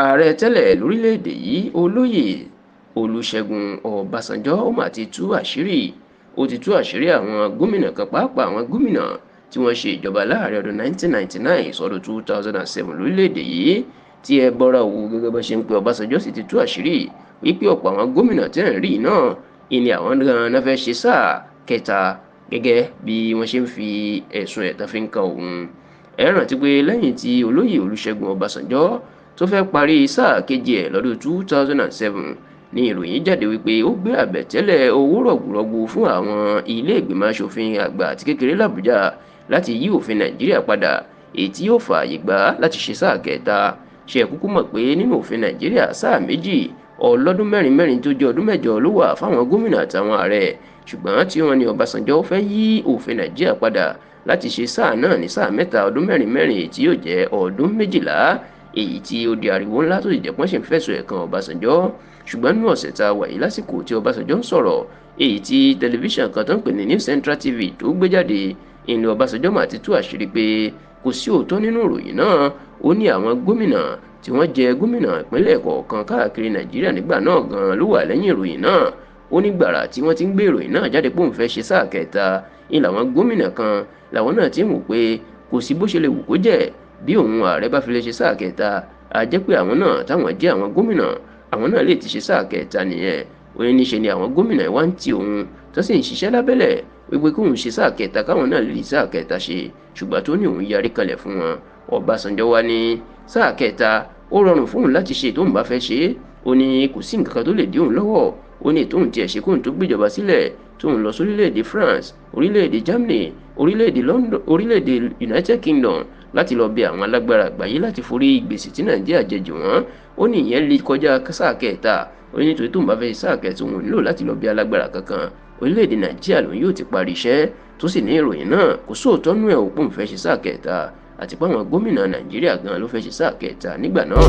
Ààrẹ tẹ́lẹ̀ lórílẹ̀‐èdè yìí, Olóyè Olùṣègùn Ọbásanjọ́, ó mà ti tú àṣírí. Ó ti tú àṣírí àwọn gómìnà kan, pàápàá àwọn gómìnà tí wọ́n ṣe ìjọba láàrin ọdún 1999 sọ́dún 2007 lórílẹ̀‐èdè yìí, tí ẹ bọ́ra òwú gẹ́gẹ́ bó ṣe ń pe Ọbásanjọ́ sì ti tú àṣírí wípé ọ̀pọ̀ àwọn gómìnà tẹ́ ń rí náà ìní àwọn gan-an fẹ́ ṣe sáà kẹta, gẹ́gẹ́ bí wọ́n ṣe ń fi ẹ̀sùn ẹ̀tàn fi ń kan òun. Ẹ rántí pé lẹ́yìn tí Olóyè Olúṣẹ́gun Ọbásanjọ́ tó fẹ́ parí sáà kejì ẹ̀ lọ́dún 2007 ní ìròyìn jáde wípé ó gbé àbẹ̀tẹ́lẹ̀ owó rọ̀gùrọ̀gù fún àwọn ilé ìgbìmọ̀ asòfin àgbà àti kékeré l'Àbújá láti yí òfin Nàìjíríà padà, èyí tí yóò fààyè gbà láti ṣe sáà kẹta. Ṣe kúkú mọ̀ pé nínú òfin Nàìjíríà, sáà méjì ọlọ́dún mẹ́rin mẹ́rin tó jẹ́ ọdún 8 ló wà fáwọn gómìnà àtàwọn ààrẹ, ṣùgbọ́n tí wọ́n ní Ọbásanjọ́ fẹ́ yí òfin Nàìjíríà padà láti ṣe sáà náà ní sáà mẹ́ta ọdún mẹ́rin mẹ́rin, èyí tí yóò jẹ́ ọdún 12, èyí tí ó di ariwo ńlá tó sì jẹ́ pọ́n ṣe ń fẹ̀sùn ẹ̀ kan Ọbásanjọ́. Ṣùgbọ́n nínú ọ̀sẹ̀ tá a wà yìí, lásìkò tí Ọbásanjọ́ ń sọ̀rọ̀, èyí tí tẹlifíṣàn kan tó ń pè ní New Central TV tó gbé jáde, ìlú Ọbásanjọ́ mà ti tú àṣírí pé kò sí òótọ́ nínú ìròyìn náà. Ó ní àwọn gómìnà tí wọ́n jẹ gómìnà ìpínlẹ̀ kọ̀ọ̀kan káàkiri Nàìjíríà nígbà náà gan-an ló wà lẹ́yìn ìròyìn náà. Ó ní gbàrà tí wọ́n ti ń gbé ìròyìn náà jáde pé òun fẹ́ ṣe sáà kẹta, ní làwọn gómìnà kan làwọn náà ti ń wò pé kò sí bó ṣe lè wù kó jẹ́, bí òun ààrẹ bá fi lè ṣe sáà kẹta, a jẹ́ pé àwọn náà táwọn jẹ́ àwọn gómìnà, àwọn náà lè ti ṣe sáà kẹta nìyẹn. Ó ní níṣe ni àwọn gómìnà wá ń ti òun tó sì ń ṣiṣẹ́ lábẹ́lẹ̀ wípé kóun ṣe sáà kẹta káwọn náà lè sáà kẹta ṣe, ṣùgbọ́n tó ní òun yarí kalẹ̀ fún wọn. Ọbásanjọ́ wá ní sáà kẹta ó rọrùn fóun láti ṣe tóun bá fẹ́ ṣe é. Ó ní kò sí nǹkan kan tó lè dí òun lọ́wọ́. Ó ní tóun tiẹ̀ ṣe kóun tó gbéjọba sílẹ̀, tóun lọ sórílẹ̀-èdè France, orílẹ̀-èdè Germany, orílẹ̀-èdè London, orílẹ̀-èdè United Kingdom láti lọ bẹ àwọn alágbára àgbáyé láti forí gbèsè tí Nàìjíríà jẹ jù wọ́n. Ó ní ìyẹn lè kọjá sáà kẹta. Ó ní nítorí tóun bá fẹ́ ṣe sáà kẹta, òun ò nílò láti lọ bẹ alágbára kankan, orílẹ̀-èdè Nàìjíríà lòun yóò ti parí iṣẹ́. Tó sì ní ìròyìn náà kò sóòótọ́ nú ẹ̀, òpó òun fẹ́ ṣe sáà kẹta àti pé àwọn gómìnà Nàìjíríà gan ló fẹ́ ṣe sáà kẹta nígbà náà.